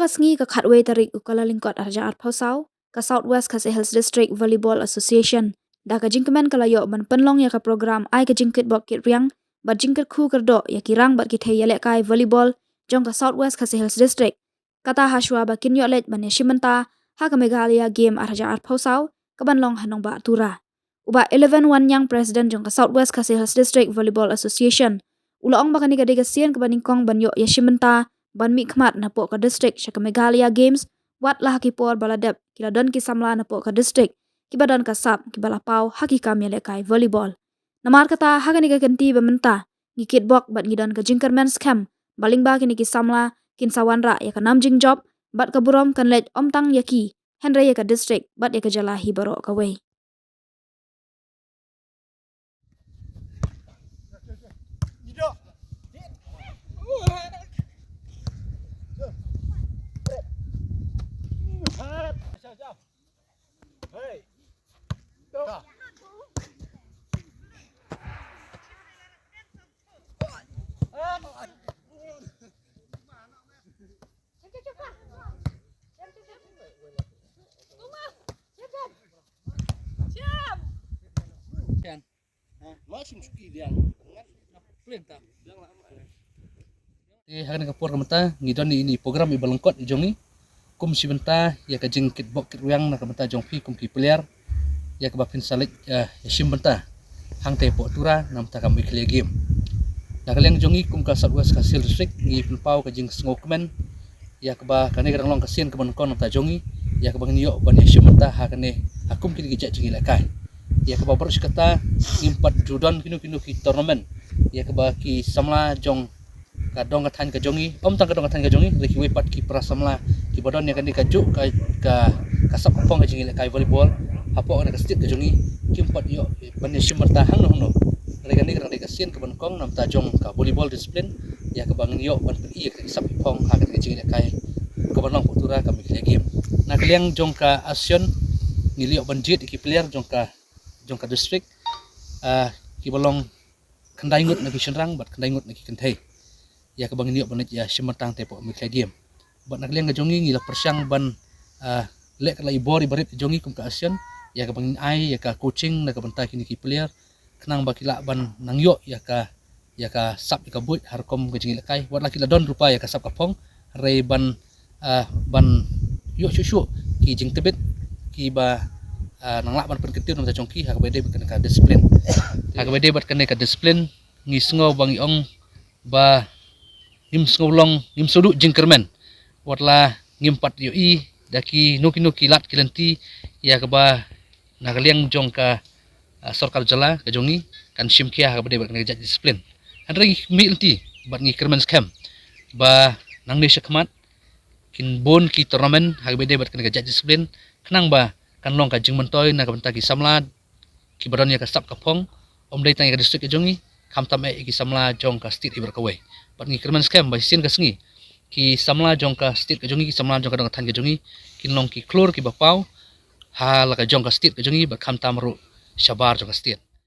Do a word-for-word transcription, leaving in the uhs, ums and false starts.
Sngi ka khatwei tarik u Kyllalyngkot arhajar arphew saw, ka South West Khasi Hills District Volleyball Association da ka jingkmen ka la ïoh ban pynlong ïa ka program ai ka jingkitbok kitriang bad jingkyrkhu kyrdoh ïa ki rang bad ki thei ïalehkai volleyball jong ka South West Khasi Hills District. Kata hashwa ba kin ïoh leit ban ïashim bynta ha ka Meghalaya Game arhajar arphew saw ka ban long ha Nongbah Tura. U Bah Eleven Wanniang, President jong ka South West Khasi Hills District Volleyball Association, u la ong ba kane ka dei ka sien kaba nyngkong ban ïoh ïashim bynta ban mihkhmat napoh ka district sha ka Meghalaya Games, wat la ha ki por ba la dep ki la don ki samla napoh ka district kiba don ka sap kiba la paw ha ki kam ïalehkai volleyball. Namar kata ha kane ka kynti ba mynta ngi kitbok bad ngi don ka jingkyrmen skhem ba lyngba kine ki samla kin sa wanrah ïa ka nam jingjop bad ka burom kan leit ym tang ïa ki hynrei ïa ka district bad ïa ka jylla hi baroh kawei. Te ha kane ka por ka mynta ngi don ïa ine i program iba lyngkot ïa jong ngi kum shi bynta ïa ka jingkitbok kitrwiang na ka bynta jong phi kum ki player, ïa kaba phin sa leit, eh, ïashim bynta hangtei hapoh Tura na bynta ka Meghalaya Game. Na ka liang jong ngi kum ka South West Khasi Hills District ngi pynpaw ka jingsngewkmen ïa kaba kane ka dang long ka sien kaba nyngkong na bynta jong ngi ïa kaba ngin ïoh ban ïashim bynta ha kane ha kum kine ki jait jingïalehkai. Ïa kaba baroh shi katta ngim pat ju don kino kino ki tournament ïa kaba ki samla jong ka dong ka thaiñ ka jong ngi, ym tang ka dong ka thaiñ ka jong ngi, hynrei kiwei pat ki para samla kiba don ïa kane kajuh ka, ka, ka sap ka phong ka jingïalehkai volleyball hapoh kane ka state ka jong ngi kim pat ïoh ban ïashim bynta hangno hangno. Hynrei kane ka dang dei ka sien kaba nyngkong na bynta jong ka volleyball discipline ïa kaba ngin ïoh ban pyni ïa ka sap ka phong ha kane ka jingïalehkai kaba long hapoh Tura ka Meghalaya Game. Na ka liang jong ka ASEAN ngi la ïoh ban jied ïa ki player jong ka, jong ka district, ah, kiba long khyndai ngut na ki shynrang bad khyndai ngut na ki kynthei ïa kaba ngin ïoh ban leit ïashim bynta hangtei hapoh Meghalaya Game. Bad na ka liang ka jong ngi ngi la pyrshang ban, ah, leh ka la i bor iba rit jong ngi kum ka ASEAN ïa kaba ngin ai ïa ka coaching na ka bynta kine ki player khnang ba ki lah ban nang ïoh ïa ka, ïa ka sap ïa ka buit ha rukom ka jingïalehkai, wat la ki la don ruh pa ïa ka sap ka phong, hynrei ban, ah, ban ïoh shuh shuh ki jingtbit kiba, ah, nang lah ban pynkyntiew na bynta jong ki ha kaba ïadei bad kane ka discipline. Ha kaba ïadei bad kane ka discipline ngi sngew ba ngi ong ba ngim sngew long, ngim sngew duh jingkyrmen wat la ngim pat ïohi da kino kino ki lad ki lynti ïa kaba na ka liang jong ka, ah, sorkar jylla ka jong ngi kan shim khia ha kaba ïadei bad kane ka jait discipline. Hynrei ngi khmih lynti bad ngi kyrmen skhem ba nangne shakhmat kin bun ki tournament ha kaba ïadei bad kane ka jait discipline khnang ba kan long ka jingmyntoi na ka bynta ki samla kiba don ïa ka sap ka phong, ym dei tang ïa ka district ka jong ngi, khamtam eh ïa ki samla jong ka state hi baroh kawei. Bad ngi kyrmen skhem ba shisien ka sngi ki samla jong ka state ka jong ngi, ki samla jong ka dong ka thaiñ ka jong ngi kin long ki khlur kiba paw ha la ka jong ka state ka jong ngi bad khamtam ruh shabar jong ka state.